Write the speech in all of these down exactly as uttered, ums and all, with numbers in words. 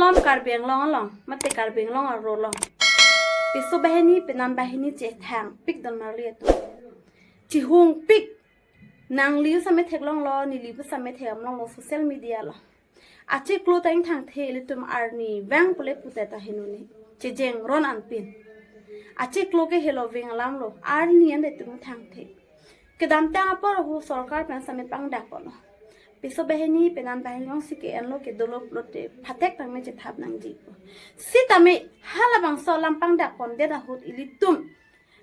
Lom Karbi Anglong along, mate Karbi Anglong arlo along, piso banghini, penan banghini chethang pik don marli atum. Chihung pik, nangli sitame theklonglo, neli sitame theklonglo social media along. Achiklo ta ingthangthe ilitum arnivang pule pute ta henone. Chejeng ron anpin. Achiklo ke helo veng alam lo, arni an de tum thangthe. Kedamtang apor ahut sorkar pen sitame pangdaklo. Piso banghini, penan banghini along si ke-enlo, kedo lo pulote phatek tame chethap nangji. Sitame halabangso alam pangdakpondet ahut ilitum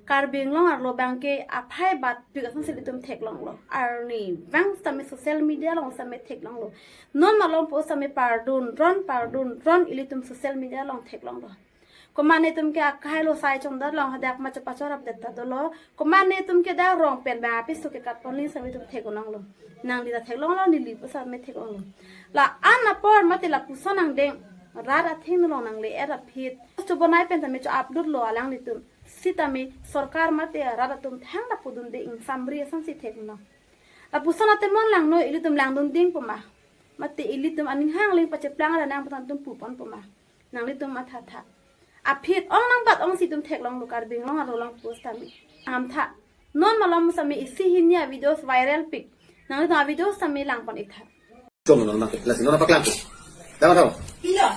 Karbi Anglong arlo abangke aphai bat pik asonsi ilitum theklonglo. Arnivang sitame social media along sitame theklonglo. Non malom pu sitame pardun ron, pardun ron ilitum social media along theklonglo. Komat netum ke akai lo sai chongdat long hadak ma chepachorap det ta dolo. Komat netum ke dak rong pen bang apiso ke katpon ling sitame itum theklonglo. Nangli ta theklonglo, neli pu sitame theklonglo. La-an apor mate lapuson angdeng rat athengno along nangle-et aphi chobonai pen tame cho-upload lo alanglitum. Sitame sorkar mate rat atum thangta pudunde ingsamri asonsi thekno. Lapuson atemon langno, ilitum langdun ding pu ma? Mate ilitum aning hangling pacheplang ra nang patan tum pupon pu ma? Nanglitum mathatha. Aphi ong nangbat ongsi itum theklonglo, Karbi Anglong arlo along pu sitame. Ngamtha. Non malom sitame isi hini a-videos viral pik. Nanglitum a-videos sitame langpon-iktha. Chom non ma ke, lasi non apa kelang tu? Tama tau? Pilo.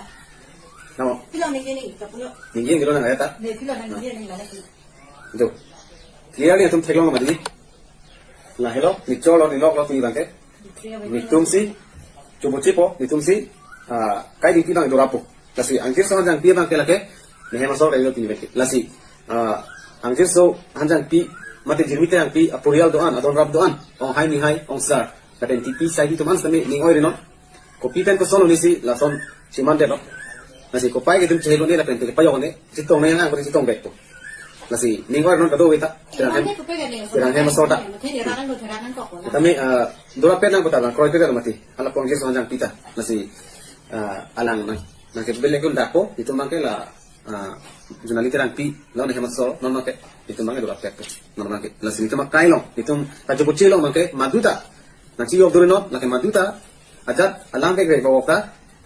Tama. Pilo ningje ning, kapulo. Ningje ning lo nang ayat ta? Ne pilo nang ningje ning lagi. Itu. Clearly itum theklong ma di. Lahelo, necholo, neloklo, pini abangke. Netumsi chobochipo, netumsi, ah, kai di pidang itu rapo. Lasi Angkir Sohan Jangpi abangke lake, nehem asor kailo pini abangke. Lasi, ah, Angkir Sohan Jangpi, mate Jirmi Terangpi aporial do-an, adon rap do-an, ong hai ni hai, ong sar. Lapen tipi sai di atum an sitame ning oi rinon. Kopi pen koson unisi lason chiman detlo. Lasi kopai ke itum chehelo ne lapen te payok ne, chetong ne yang ang pati chetong bek to. Lasi ning oi rinon kado weta, terang hem, terang hem asor ta. Tame, ah, dora pen nang kota bang, kroi pen mati. Hala pon Angkir Sohan Jangpi ta. Lasi, ah, alang nang, nangkebelek un dapo, itum abangke la, ah, Junali Terangpi, non hem asor, non abangke, itum abangke dora pek, non abangke. Lasi itum akai long, itum kachobochi long abangke, maduta. Nangchiyok duri non, lake maduta. Ajat alang ke gre bawok ta,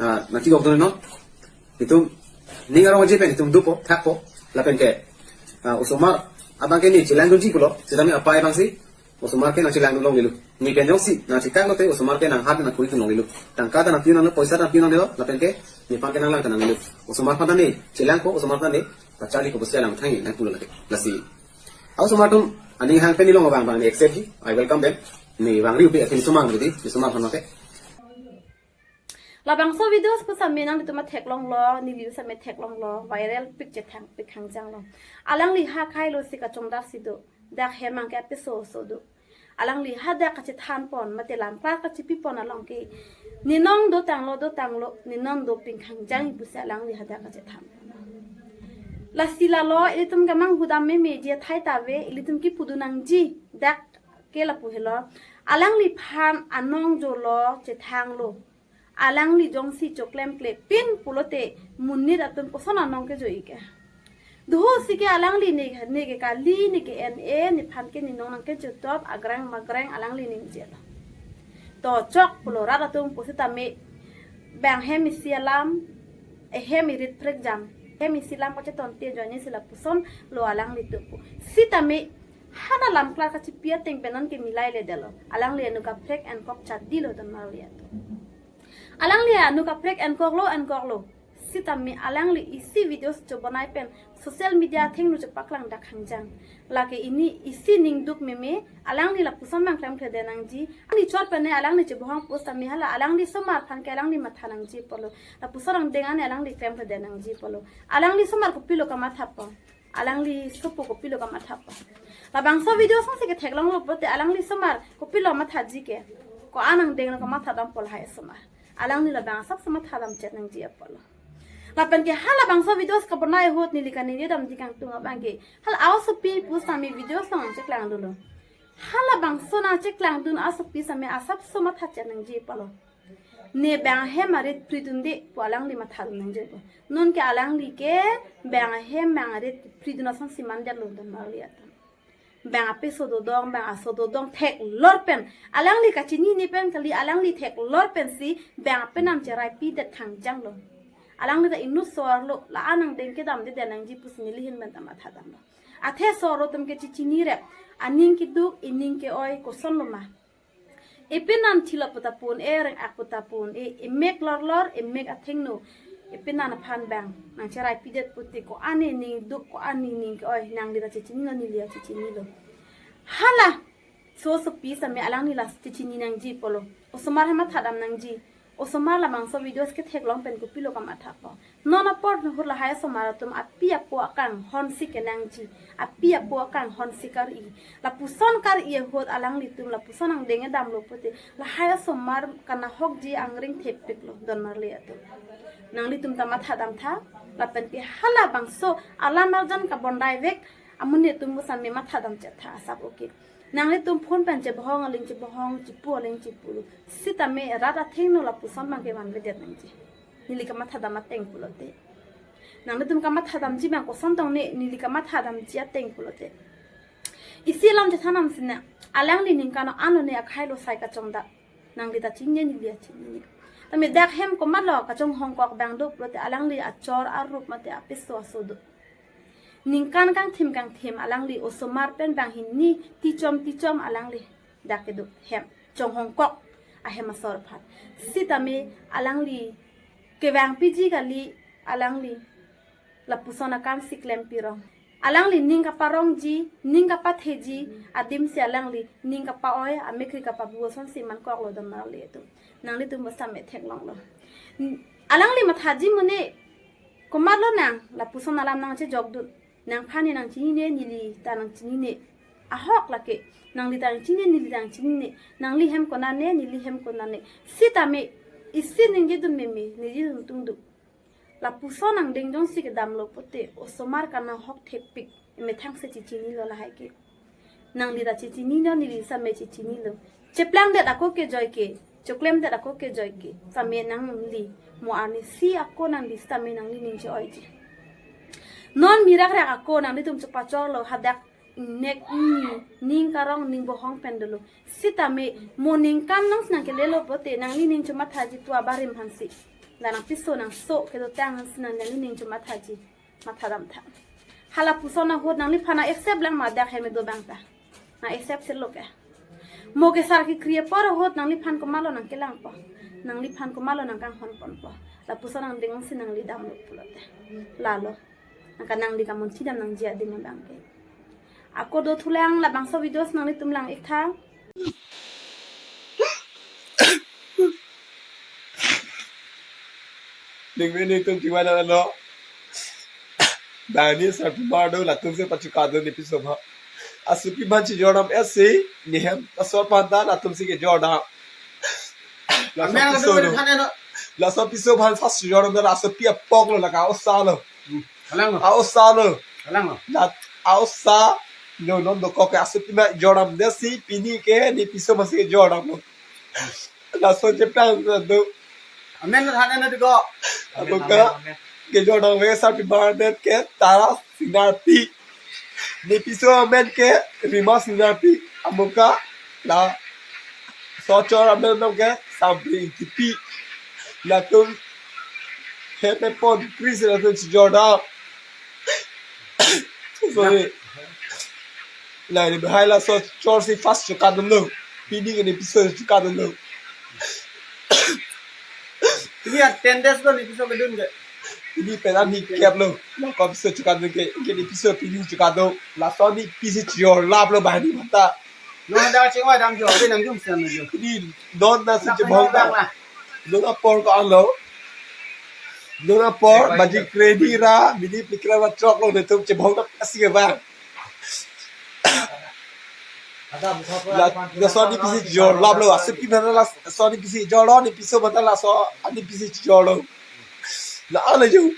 ah, nangchiyok duri non. Itum ning arong aje pen itum dopo, thakpo, lapen ke, ah, osomar abangke ne chelangdunji pulo, sitame apai abangsi osomar ke nangchelangdun longlelo. Ne pen jongsi nangchekak lote osomar ke nanghat nangkuri tun longlelo. Tangka ta nangpi-un nangne, poisa ta nangpi-un nangnelo, lapen ke nephan ke nanglang ta nangnelo. Osomar aphan ta ne chelangpo, osomar aphan ta ne pacharlipo pusi alang thang-i nangpulo lake. Lasi, a-osomar atum aning hang pen nelong abang abang ne accept ji, I welcome them. Ne vangri upi atin osomar mati, osomar aphan ma ke. Labangso videos pu sitame nanglitum theklonglo, neli sitame theklonglo, viral pik chethang pik hangjanglo. Alangli ha kailo si kachongdar si do, dak hem abangke apiso so do. Alangli hadak kachethanpon, mate lamklar kachipipon along ke, ne nong dotanglo, dotanglo, ne nong dopik hangjang pusi alangli hadak kachethan. Lasi lalo, ilitum kamang hudam meme ji athai ta ave, ilitum kipudun nangji, dak ke lapu helo. Alangliphan anong jolo chethanglo. Alangli jongsi choklem klepin pulote monit atum koson anong kejo-i ke. Doho si ke alangli ne, ne ke kali, ne ke-en-e, nephan ke ne nong nangkechetop, agrang magrang alangli ningjelo. To chok pulo rat atum pusitame bang hem isi alam, ehem irit prekjam, hem isi alam kachetonte ajoine si lapuson lo alangli tupu. Sitame hala lamklar kachipi ateng pen non ke milai ledetlo. Alangli anu kaprek enkok chadilo don marli atum. Alangli anu kaprek enkoklo, enkoklo. Sitame alangli isi videos chobonai pen social media athengno chepaklang dak hangjang. Lake ini isi ningduk meme, alangli lapuson abang klemkledet nangji. Ani chot pen ne alangli chebohong pusitame hala alangli osomar aphan ke alangli matha nangji pulo. Lapuson angdeng an alangli klemkledet nangji pulo. Alangli osomar kopilo kamathapon? Alangli sopo kopilo kamathapon? Labangso video asonsi ketheklonglo pulote alangli osomar kopilo mathaji ke? Ko-an angdenglo kamathadampo lahai osomar? Alangli labang asapso mathadam chet nangji apotlo. Lapen ke halabangso videos kabonai ahut neli kaningje damji kangtung abangke, hala a-osopi pusitame videos along nangcheklangdunlo. Halabangso nangcheklangdun asopi sitame asapso matha chet nangji apotlo. Ne bang ahem arit pridunde pu alangli mathadun nangji apotlo. Non ke alangli ke bang ahem bang arit pridun asonsi mandetlo don marli atum. Bang apiso dodong, bang aso dodong theklor pen, alangli kachinine pen kali, alangli theklor pensi bang apenam cheraipidet hangjanglo. Alangli ta inut so-arlo, la-an angdeng kedamdedet nangji pusi neli ahin pen ta mathadamlo. Athe so-arlo atum ke chechinirep, aning keduk, ining ke-oi, kosonlo ma. Ipinan thilo puta pon-e, reng-ak puta pon-e, imek lorlor, imek athengno. Ipinan aphan bang nangcheraipidet pute ko-an ining duk, ko-an ining ke-oi, nangli ta chechinilo, neli ta chechinilo. Hala, so sopi sitame alangli la chechini nangji pulo. Osomar ahem mathadam nangji. Osomar labangso videos ketheklong pen kopilo kamatha ko. Non apor ahut lahai osomar atum api apo akanghon si kenangji. Api apo akanghon si kar-i. Lapuson kar-i ahut alanglitum lapuson angdeng damlo pute, lahai osomar kanahokji angring thepiklo, don marli atum. Nanglitum ta mathadamtha, lapen ke halabangso alam arjan kabondai vek amonit atum pu sitame mathadamchetha asap oke. Nanglitum phone pen chebohong aling chebohong, chepu aling chepu. Sitame rat athengno lapuson abang ke vanvedet nangji. Neli kamathadam ateng pulote. Nanglitum kamathadamji abang koson tong ne, neli kamathadamji ateng pulote. Isi alam chethan nang sinang. Alangli ningkan ano ne akhai lo sai kachongdak. Nangli ta chinine, neli ta chinine. Tame dak hem komatlo kachonghongkok abang do pulote, alangli achor arup mate apiso aso do. Ningkan kangthim kangthim alangli osomar pen bang hini tichom tichom alangli dak kedo hem chonghongkok ahem asor aphan. Sitame alangli kevangpiji kali, alangli lapuson akam si klem pirong. Alangli ning kaparongji, ning kapatheji adim si alangli ning kapa-oi, amekri kapabu ason si mankoklo, don marli atum. Nanglitum basta me theklonglo. Alangli mathaji mone, komatlo nang lapuson alam nangchejokdun. Nangphan ne nangchinine, neli ta nangchinine. Ahok lake, nangli ta nangchinine, neli ta nangchinine. Nangli hem konane, neli hem konane. Sitame isi ningjedun meme, ningjedun tungduk. Lapuson angdeng jongsi kedamlo pute, osomar kanahok thepik, emethang si chechinilo lahai ke. Nangli ta chechinilo, neli sitame chechinilo. Cheplangdet ako kejoi ke, choklemdet ako kejoi ke, sitame nangli mo arnisi ako nangli sitame nanglining che-oiji. Non mirak rak ako nanglitum chepachorlo, hadak nek ni, ning karong ning bohong pen dolo. Sitame mo ningkan nangsi nangkelelo pute, nanglining chomathaji tua barim hansi. La nangpiso nangso kedotang hansi nang nanglining chomathaji. Mathadamtha. Halapuson ahut nangliphan nang-accept lang ma dak hem kedo abang ta. Nang-accept selo ke. Mo ke sar kekri apor ahut nangliphan komatlo nangkelangpo. Nangliphan komatlo nangkanghon ponpo. Lapuson angdeng si nangli damlo pulote. Lalo. Nangkan nangli kamunthi dam nangji adim abang ke. Ako dothulang, labangso videos nanglitum lang-iktha. Ningve netum tiwana lo. Dani sarpi mardo latum si pachekadun ne piso aphan. Asopi aphan chejordam esi, ne hem asor aphan ta latum si kejordam. Laso Amen, piso amen, lo. Amen, amen. Laso piso aphan sa chejordam, laso pi apok lo, lake a-osa lo. Hmm. Kalang lo. A-osa lo. Kalang lo. La a-osa lo, non dokok ke asopi ma jordamdet si pini ke ne piso aphan si jordamlo. Laso cheplang do. Amen, amen, amen, amen, amen. Amoka, amen, amen, amen. Kejordam ave sarpi mardet ke Tara Singnarpi. Ne piso amen ke Rima Singnarpi. Amoka, la so chor amen amen ke Sampri Ingtipi. Latum hem pon kris latum chejordam. Sorry. Lahai laso chor si first chekadunlo. Pini ke ne piso chekadunlo. Pini a ten days lo ne piso kedun ke. Pini pen arni kep lo. Lako piso chekadun ke, ke ne piso pini chekadun. Laso ne pisi chejorlaplo banghini aphanta. Non dak chingvai dam jo, ade nang jum sian nang jum. Pini non nasi chebohong dam. Non apor ko-an lo. Non apor, baji kredi ra, mini plikra ra choklo netum chebohong dam asi ke bang. La, laso ne pisi jorlaplo, asopi aphan laso ne pisi jorlo, ne piso aphan laso ne pisi jorlo. La ala jo.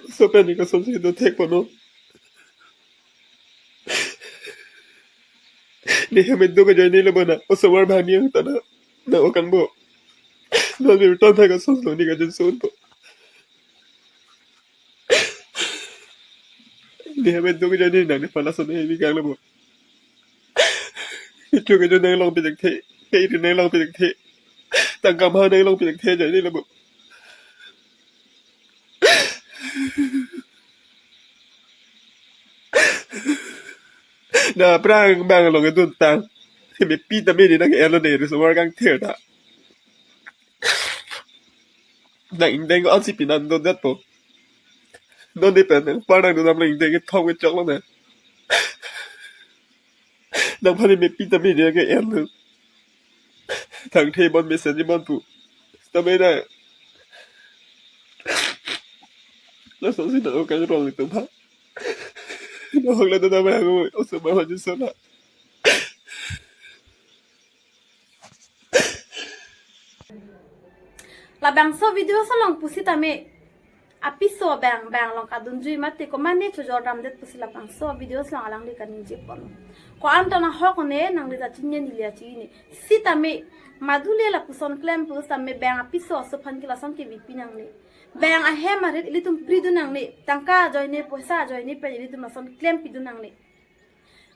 Laso pen ne kosonsi dothek ponpo. Ne hem kedo kejoi ne lo bona, osomar bhani ang tana, na okan bo. Na bir ton thak asos lo ne kejun sunpo. Ne hem kedo kejoi ne nang nephan laso ne hem ikang lo bo. Itum kejun nang longpi thekthe. Pei ri nang long pilik the. Tangka ma nang long pilik the jai ni labu. Na prang bang long edun tang. Mepi tame ni nang elo ne risomar kangthir ta. Nang ingdeng ko ansi pinan dondetpo. Donde pen nang par nang dundam nang ingdeng kethom kechok lo ne. Nangphan mepi tame ni nang elo. Thangthe bon mesen ni bon pu. Tame na. Lasonsi nang okang rong itu pha. Nang hok la dundam nang osomar hajusona. Labangso video along pusitame apiso bang bang along kadunjui mate komane chojor damdet pusi labangso video along alangli kaningje pon. Ko-an ta nahok ne nangli ta chinine neli ta chinine. Sitame madule lapuson klem pusitame bang apiso aso aphan ke lason kebipi nangne. Bang ahem arit ilitum pridun nangne. Tangka ajoine poisa ajoine pen ilitum lason klempidun nangne.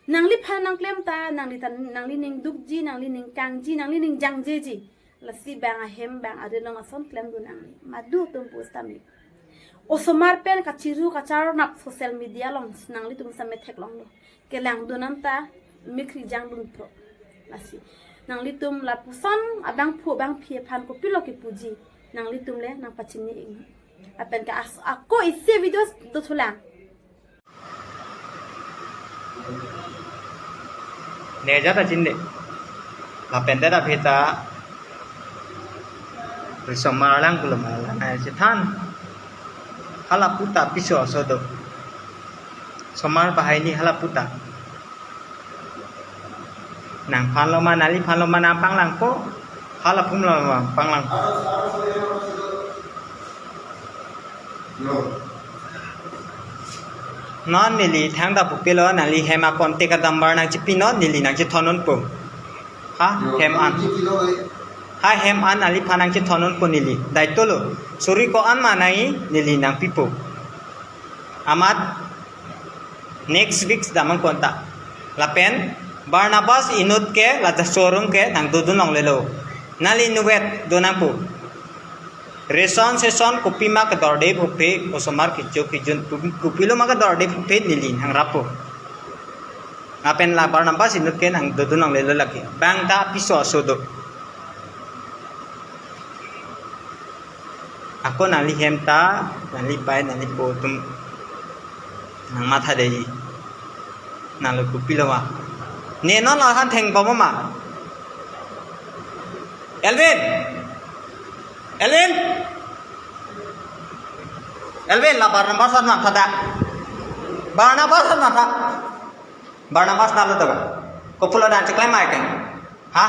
Nangliphan nang klem ta, nangli ta, nangli ning dukji, nangli ning kangji, nangli ning jangjeji. Lasi bang ahem, bang arit along ason klemdun nangne. Madu atum pusitame. Osomar pen kachiru kacharnap social media along nanglitum same theklonglo. Kelangdun nam ta, mikri jangdun pro. Lasi. Nanglitum lapuson abangphu abangphi aphan kopilo kepuji. Nanglitum le nangpachini ing. Lapen ke as-, ako isi video dothulang. Ne ja ta chinine. Lapen te ta phi ta risomar lang pulo ma la nang chethan. Hala puta piso aso do. Somar bahai ni hala puta. Nangphan lo ma, nangliphan lo ma nang panglangpo. Hala pum lo ma panglangpo. Non neli thangta pupelo, nangli hem a contact a number nangchipinon, neli nangchethondunpo. Ha, hem an. Ha, hem an nangliphan nangchethondunpo neli. Daito lo. Suri ko-an ma nangji, neli nangpipo. Amat next week damnang konta. Lapen Barnabas inut ke la ta showroom ke nangdodun longlelo. Nangli inutvet do nangpo. Ration station kopima kedorde puphe, osomar kecho kejun kopilo ma kedorde puphe neli nangrapo. Lapen la Barnabas inut ke nangdodun longlelo lake. Bang ta piso aso do. Ako nangli hem ta, nangli bai, nangli po atum nangmathadeji. Nanglo kopilo ma. Ne non lo han theng pamo ma. Elvin. Elvin. Elvin, la Barnabas an matha da. Barnabas an matha. Barnabas nalo to. Kopulo dan cheklem mai keng. Ha?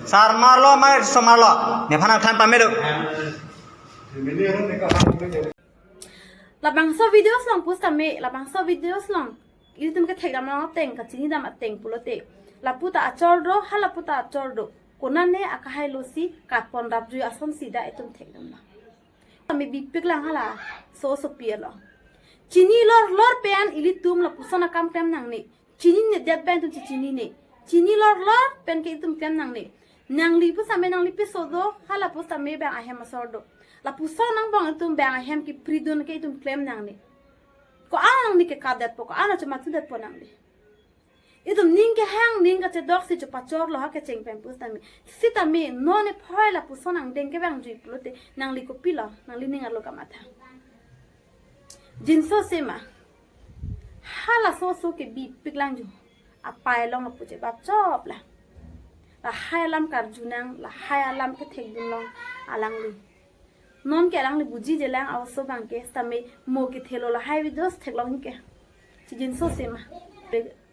Sarmar lo ma risomar lo. Nephan nangthan pame do. Labangso video along pusitame, labangso video along ilitum kethekdam ateng, kachinidam ateng pulote. Lapu ta achor do, hala pu ta achor do. Konane akahai losi kapon rapjui asonsi da itum thekdam na. Tame bipiklang halaso asopi along. Chini lor lor pen ilitum lapuson akam klem nangne. Chininedet pen itum chichinine. Chini lor lor pen ke itum klem nangne. Nangli pusitame nangli piso do, hala pusitame bang ahem asor do. Lapuson angbong itum bang ahem kepridun ke itum klem nangne. Ko-an nangli kekadetpo, ko-an nangchemathudetpo nangli. Itum ning kehang ning kachedok si chepachor lo ha kecheng pen pusitame. Sitame non ephoi lapuson angdeng ke bang jui pulote nangli kopilo, nangli ning arlo kamatha. Jinso sema. Halaso aso ke bipiklang ju. Apai along apuche bapchop la. Lahai alam karjunang, lahai alam kethekdun long alangli. Non ke alangli buji jelang aoso bang ke sitame mo kethelo lahai videos theklong ke. Chijinso sema.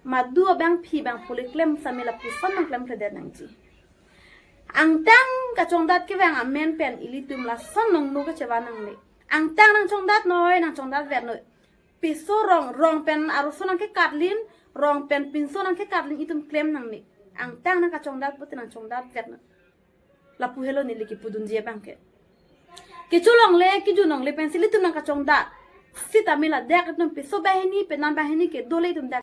Madu abangphi bangphu le klem sitame lapuson nangklemkledet nangji. Angtang kachongdat kevang amen pen ilitum lason nongno kachevan nangne. Angtang nangchongdat noi, nangchongdatvet noi. Piso rong, rong pen aroso nangkekatlin, rong pen pinso nangkekatlin itum klem nangne. Angtang nangkachongdat pulote nangchongdatvet noi. Lapu helo neli kepudunji abang ke. Kecholongle, kejunongle pensi ilitum nangkachongdat. Sitame ladak itum piso banghini, penan banghini kedo le itum dak.